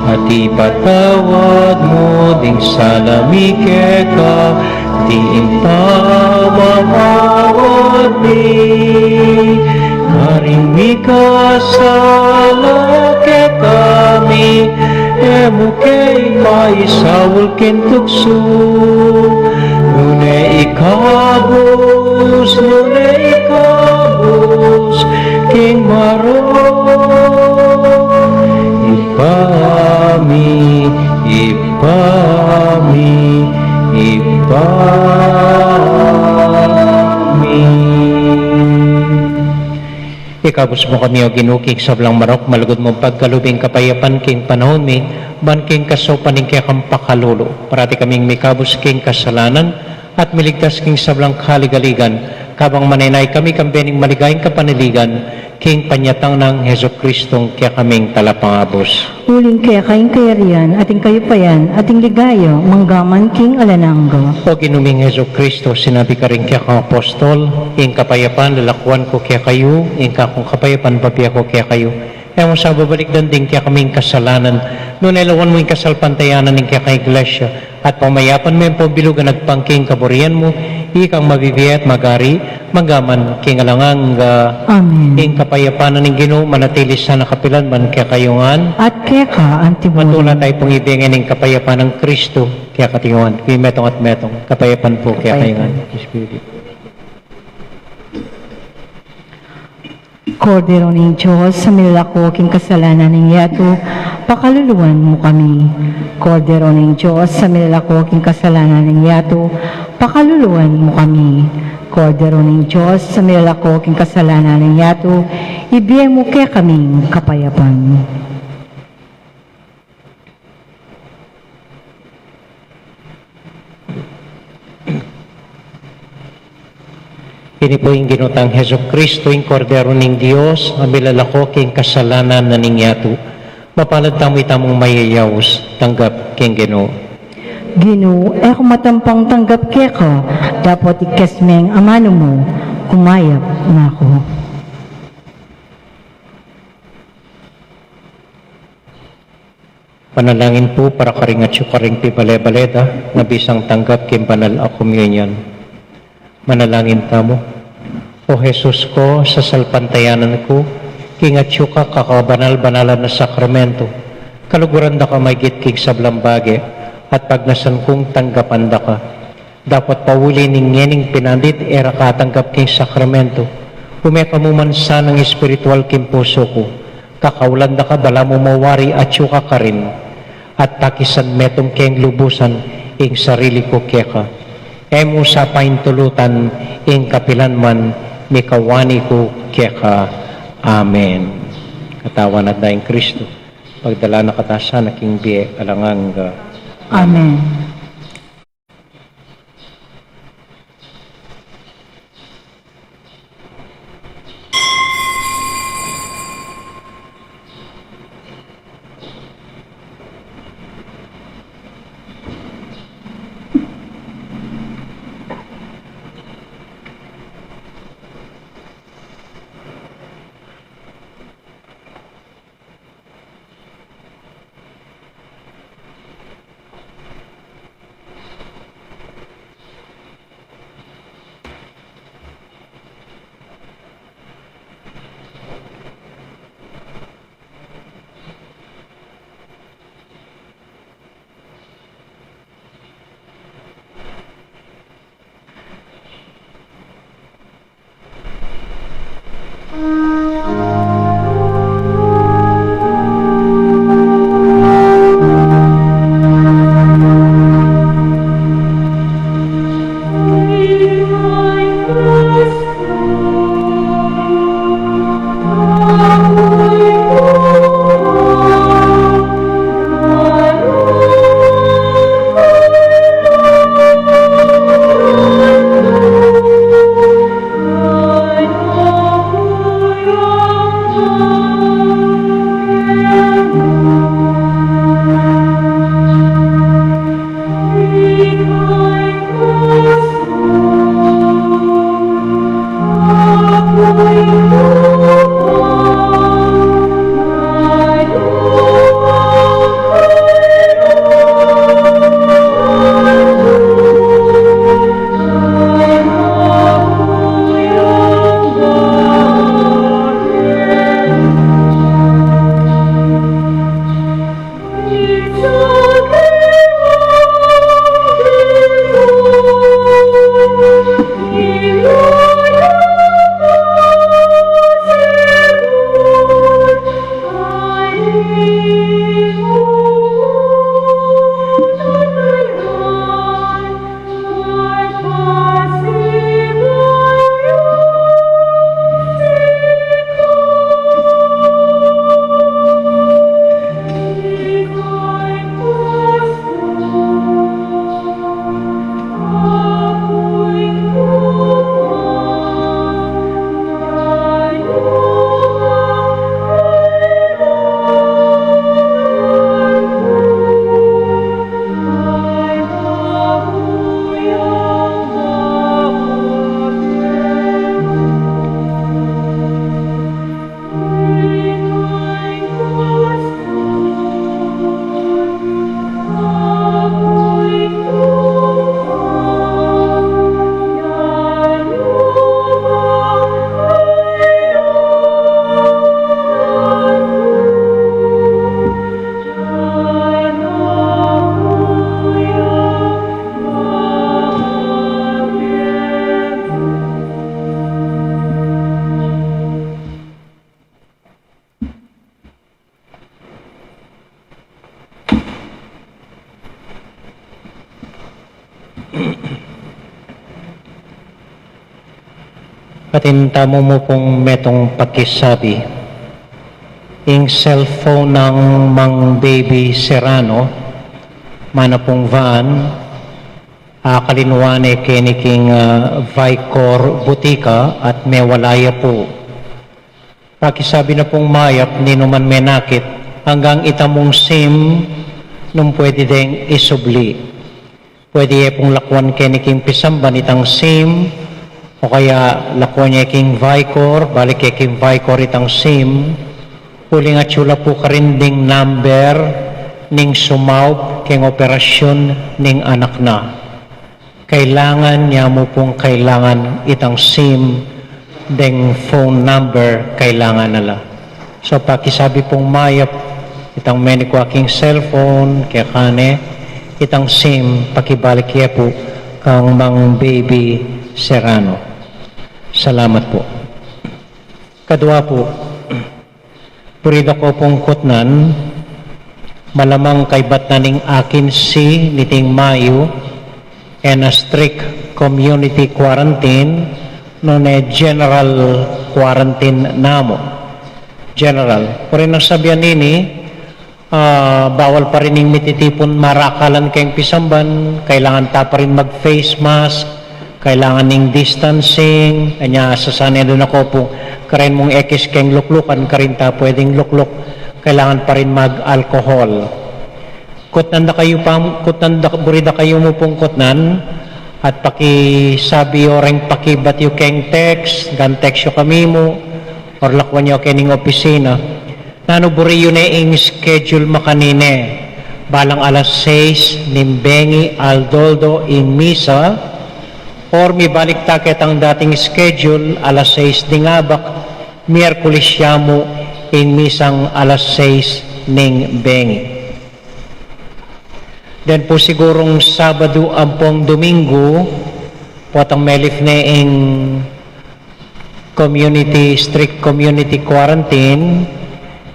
at ipatawad mu ding sala mi keka, anti ing pamamatawad mi karing mikasala kekami, e mu ke ipaisaul king tuksu, nune ikabus, nune ikabus king marok. Ibpa mi, Ibpa mi, Ibpa mi. Ikabus mu kami, O Ginu, king sablang marok, malugud mung pagkalub ing kapayapan king panaun mi, ban king kasaupan ning kekang pakalulu, parati kaming mikabus king kasalanan, at miligtas king sablang kaligaligan, kabang manenaya kami kang bening maligayang kapanaligan, king panyatang nang Jesucristong kekaming Talapangabus. Uling keka ing kayarian, at ing kayupayan, at ing ligaya, manggaman king alang angga. O Ginu ming Jesucristo, sinabi karing kekang apostol, ing kapayapan lalakuan ku kekayu, ing kakung kapayapan bibie ku kekayu. E mu sa babalikdan ding kekaming kasalanan, nune lawan mu ing kasalpantayanan ning kekang Iglesia, at pamayapan me ing pambilugan agpang king kaburian mu, ikang mabibie at mag-ari, manggaman king alang angga. Amen. Ing kapayapan na ning Ginu, manatili sana kapilan man kekayu ngan. At keka antimurin. Matula tayu pung ibie ngeni ing kapayapan nang Kristo kekatamu ngan. King metung at metung, kapayapan pu kekayu ngan. Kapayapan. Espiritu. Kordero ning Dios, a milalako king kasalanan ning yatu, pakaluluan mu kami. Kordero ning Dios, a milalako king kasalanan ning yatu, pakaluluan mu kami. Kordero ning Dios, a milalako king kasalanan ning yatu, ibie mu kekami ing kapayapan. Ini pu ing Ginu tang Jesucristo, ing Kordero ning Dios, a milalako king kasalanan na ning yatu. Mapalad tamu itamung mayayaus tanggap king Ginu. Ginu, e ku matampang tanggap keka, dapot ikes me ing amanu mu, kumayap na ku. Panalangin pu para karing atyu karing pibale-bale da, na bisang tanggap king banal a komunyon. Manalangin tamu. O Jesus ku, sasalpantayanan ku king atyu ka kakabanal-banalan a sakramento, kaluguran da ka maigit king sablang bage, at pagnasan kung tanggapan da ka. Dapot pauli ning ngening pinandit e ra ka atanggap king sakramento, ume ka mu man sanang espiritual king pusu ku. Kakaulan da ka balamu mawari atyu ka karin, at takisan metung keng lubusan ing sarili ku keka. E mu sa paintulutan ing kapilan man mikawani ku keka. Amen. Katawan at daya ning Kristo, pagdala na kata sana king bie alang angga. Amen. Atin tamu mu pung metung pakisabi. Ing cellphone nang Mang Baby Serrano, mana pung van, akalinwa ne keni king, ah, Vicor Butika at mewala ya pu. Pakisabi na pung mayap, ninuman menakit, anggang ita mung SIM, nung pwede deng isubli. Pwede ye pung lakuan keni king pisamban itang SIM, o kaya lakuan ye king Vicor, balik ye king Vicor itang SIM, uling atyu la pu karin ding number ning sumaup keng operasyun ning anak na. Kailangan ya mu pung kailangan itang SIM deng phone number kailangan na la. So, pakisabi pung mayap, itang menikwa king cellphone, kekane, itang SIM, pakibalik ye pu kang Mang Baby Serrano. Salamat pu. Kadua pu, buri da ku pung kutnan, malamang kaybat na ning akin si niting Mayu, e na strict community quarantine, nune general quarantine namu. General. Buri nang sabian nini, ah, bawal pa rin ing mititipun marakalan keng pisamban, kailangan ta pa rin mag-face mask, kailangan ning distancing, anya sasanay da ku pu, karin mung ekis keng luklukan, karin ta pwedeng lukluk, kailangan pa rin mag-alcohol. Kutnan da kayu pa, kutnan da, buri da kayu mu pung kutnan, at pakisabi yu reng pakibat yu keng text, gan text yu kami mu, or lakuan yu keni king opisina. Nanu buri yu ne ing schedule makanini, balang alas sais ning bengi aldo-aldo ing misa, or mibalik ta ketang dating schedule, alas sais ding abak, Miyerkules ya mu ing misang alas sais ning bengi. Then pu sigurung Sabadu ampong Domingu, potang melif ne ing community, strict community quarantine,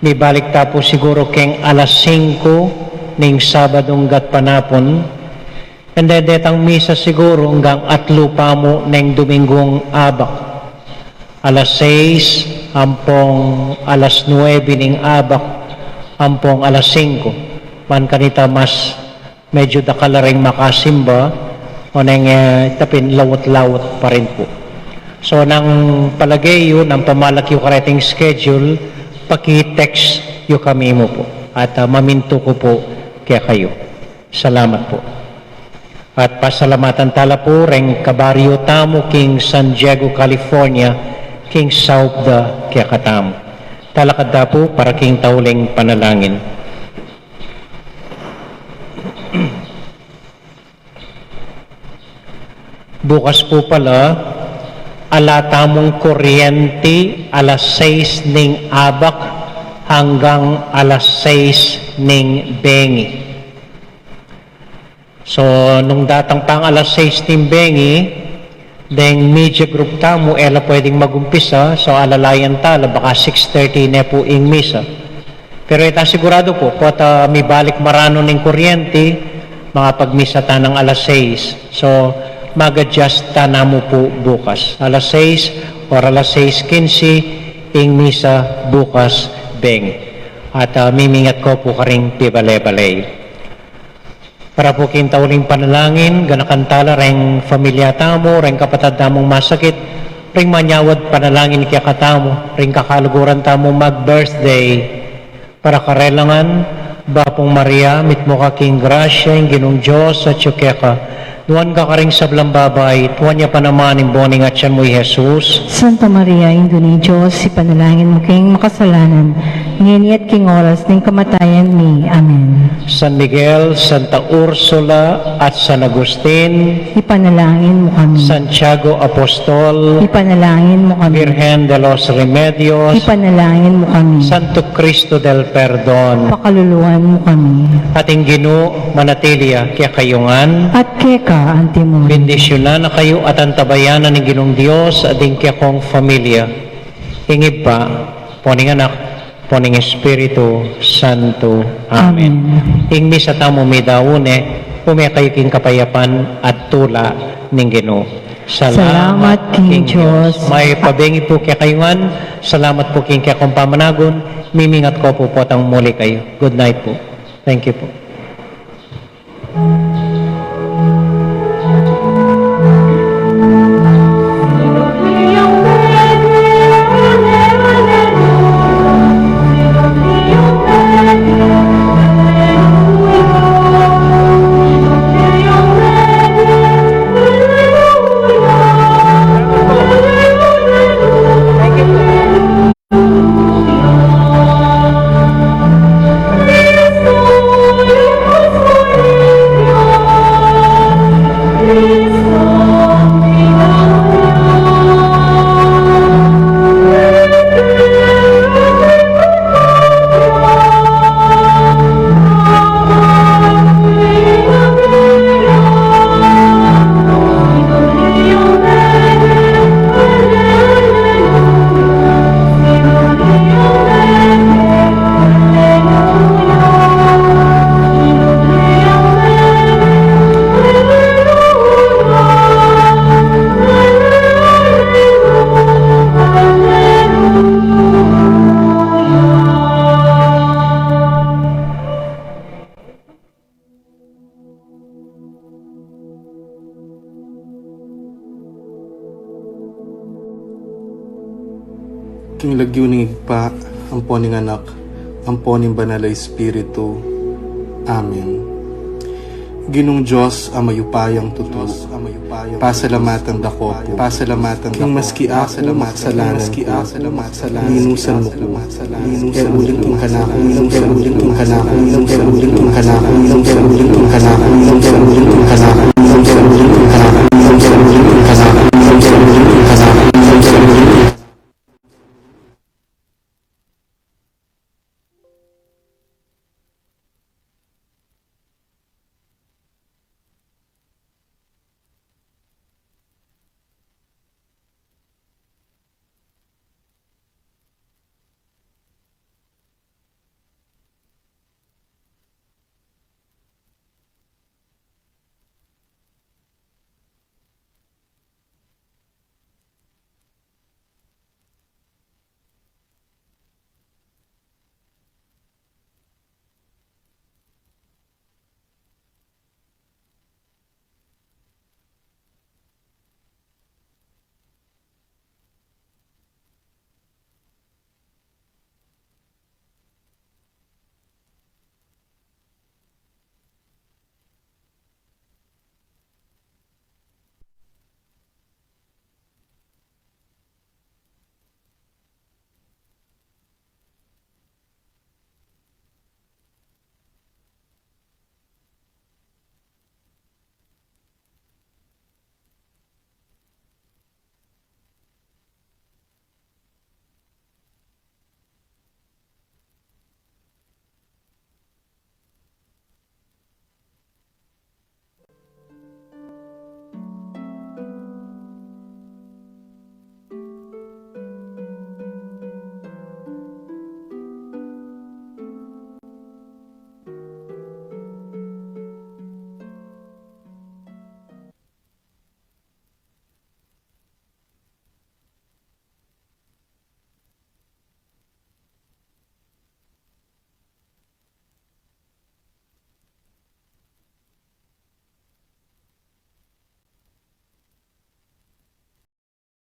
mibalik ta pu siguru keng alas singku ning Sabadung gatpanapun. And then detang misa siguru anggang atlu pa mu neng Domingung abak. Alas sais ampong alas nuebe ning abak ampong alas singku. Man kanita mas medyo dakal la ring makasimba, o neng, eh, tapin lawut-lawut pa rin pu. So, nang palage yu, nang pamalak yu kareting schedule, paki-text yu kami mu pu. At, ah, mamintu ku pu kekayu. Salamat pu. At pasalamatan ta la pu reng kabaryu tamu king San Diego, California, king saup da kekatamu. Talakad ta pu para king tauling panalangin. Bukas pu pala, ala tamung kuryenti alas sais ning abak hanggang alas sais ning bengi. So, nung datang pang alas sais ning bengi, deng media group tamu, e la pwedeng magumpisa, so alalayan ta la, baka six thirty ne pu ing misa. Pero e ta sigurado pu, pota mibalik maranu ning kuryenti, makapagmisa ta nang alas sais. So, mag-adjust ta namu pu bukas. Alas sais or alas sais kinse, ing misa bukas bengi. At, ah, mimingat ko pu karing pibale-bale. Para pu king tauling panalangin, ganakan ta la reng familia tamu, reng kapatad tamung masakit, reng manyawad panalangin kekatamu, reng kakaluguran tamung mag-birthday. Para karela ngan, Bapu Maria, mitmu ka king grasya, ing Ginung Dios atyu keka. Nuan ka karing sablang babai, at nuan ya pa naman ing bunga ning atyan mu, i Jesus. Santa Maria, Indu ning Dios, ipanalangin mu keng makasalanan, ngeni at king oras ning kamatayan mi. Amen. San Miguel, Santa Ursula, at San Agustin, ipanalangin mu kami. Santiago Apostol, ipanalangin mu kami. Virgen de los Remedios, ipanalangin mu kami. Santo Cristo del Perdon, pakaluluan mu kami. At ing Ginu manatili ya kekayu ngan. At keka antimurin. Bendisyunan na kayu at antabayanan ning Ginung Dios, at ding kekong familia. Ing Ibpa, ampo ning Anak, ampo ning Espiritu Santo. Amen. Amen. Ing misa tamu meyari ne, ume kayu king kapayapan at tula ning Ginu. Salamat king Dios. May pabengi pu kekayu ngan. Salamat pu king kekong pamanagun. Mimingat ko pu potang muli kayu. Good night pu. Thank you pu. King lagyu ning Ibpa, ampo ning Anak, ampo ning Banal a Espiritu. Amen. Ginung Dios a mayupayang tutu, pasalamatan da ka pu, pasalamatan da ka pu, king maski aku makasalanan ku, linusan mu ku, e uling king kanaku, e uling king kanaku, e uling king kanaku, e uling king kanaku, e uling king kanaku.